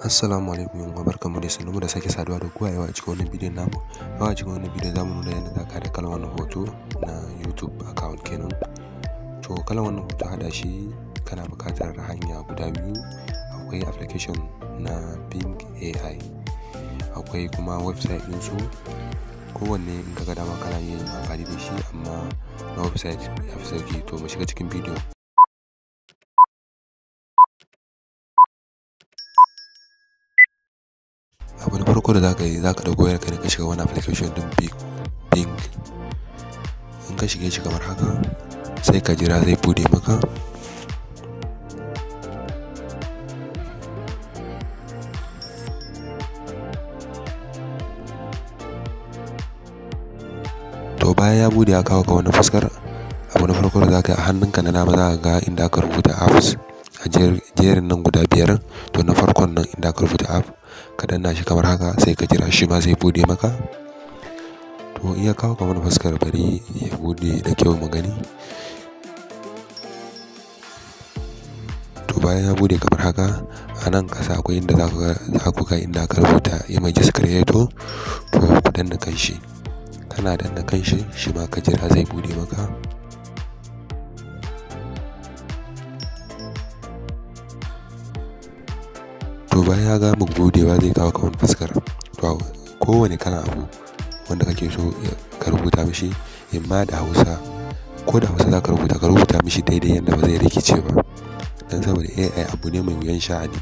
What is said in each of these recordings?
Assalamu alaikum yan uwa, barkanmu da sannunmu da sake saduwa da ku a yau a cikin wannan bidiyon namu. Yau a cikin wannan bidiyon zamu nuna yadda za ka haɗa kalan wannan hoto na YouTube account kenan. To kalan wannan hoto haɗa shi kana buƙatar hanya guda biyu. Akwai application na Bing AI, akwai kuma website ɗinsu. Kowanne in ka ga dama kana iya yin amfani da shi, amma na website ya fi sauƙi. To mu shiga cikin bidiyon. Abu na farko da za ka yi, za ka ɗauko wayarka ne ka shiga wani application ɗin Bing. In ka shige shi kamar haka, sai ka jira zai buɗe maka. To bayan ya buɗe ya kawo ka wani fuskar, abu na farko da za ka yi, a hannunka na dama za ka ga inda aka rubuta apps a jerin nan guda biyar. To na farkon nan inda aka rubuta app, ka danna shi kamar haka, sai ka jira shi ma zai buɗe maka. To in ya kawo ka wani fuskar, bari ya buɗe da kyau mu gani. To bayan ya buɗe kamar haka, a nan ƙasa akwai inda za ku ga inda aka rubuta images creator. To ku danna kan shi. Kana danna kan shi, shi ma ka jira zai buɗe maka. To bayan ya gama buɗewa zai kawo ka wani fuskar. To kowane kalan abu wanda kake so ka rubuta mishi, imma da Hausa ko da Hausa za ka rubuta, ka rubuta mishi daidai yadda ba zai rikice ba. Dan saboda AI abu ne mai wuyan sha'ani,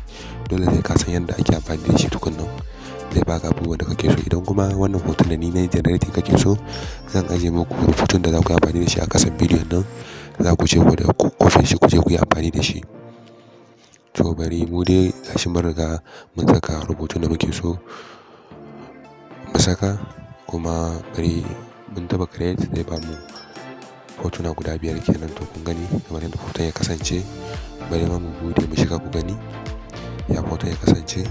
dole sai ka san yadda ake amfani da shi tukunnan zai baka abubuwan da kake so. Idan kuma wannan hoton da ni na yi generating kake so, zan ajiye muku rubutun da za ku yi amfani da shi a ƙasan bidiyon nan. Za ku je ku da kwafe shi, ku je ku yi amfani da shi. To bari mu dai gashi mun riga mun saka rubutun da muke so mu saka, kuma bari mun taɓa create, zai bamu hotuna guda biyar kenan. To kun gani kamar yadda hoton ya kasance. Bari ma mu buɗe mu shiga ku gani ya hoton ya kasance.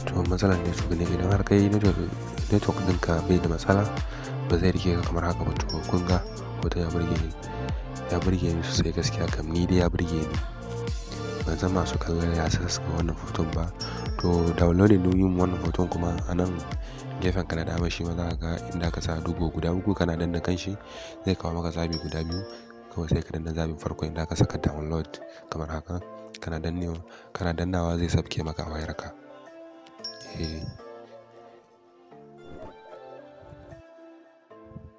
To matsalar network ne, idan har kai network ɗinka bai da matsala ba zai rike ka kamar haka ba. To kun ga hoton ya burge ni, ya burge ni sosai gaskiya kam, ni dai ya burge ni. Ban san masu kallon ya suka wannan hoton ba. To downloading ɗin yin wannan hoton kuma a nan gefen ka na dama shi ma za ka ga inda aka sa dugo guda uku, kana danna kan shi zai kawo maka zabi guda biyu. Kawai sai ka danna zabin farko inda aka saka download kamar haka, kana dannewa, kana dannawa zai sabke maka a wayarka.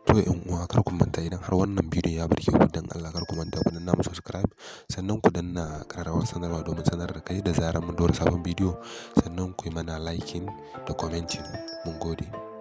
To ƴan uwa, kar ku manta, idan har wannan bidiyon ya burge ku, dan Allah kar ku manta ku danna mu subscribe, sannan ku danna ƙararrawar sanarwa domin sanar da kai da zarar mun ɗora sabon bidiyo, sannan ku yi mana liking da commenting. Mun gode.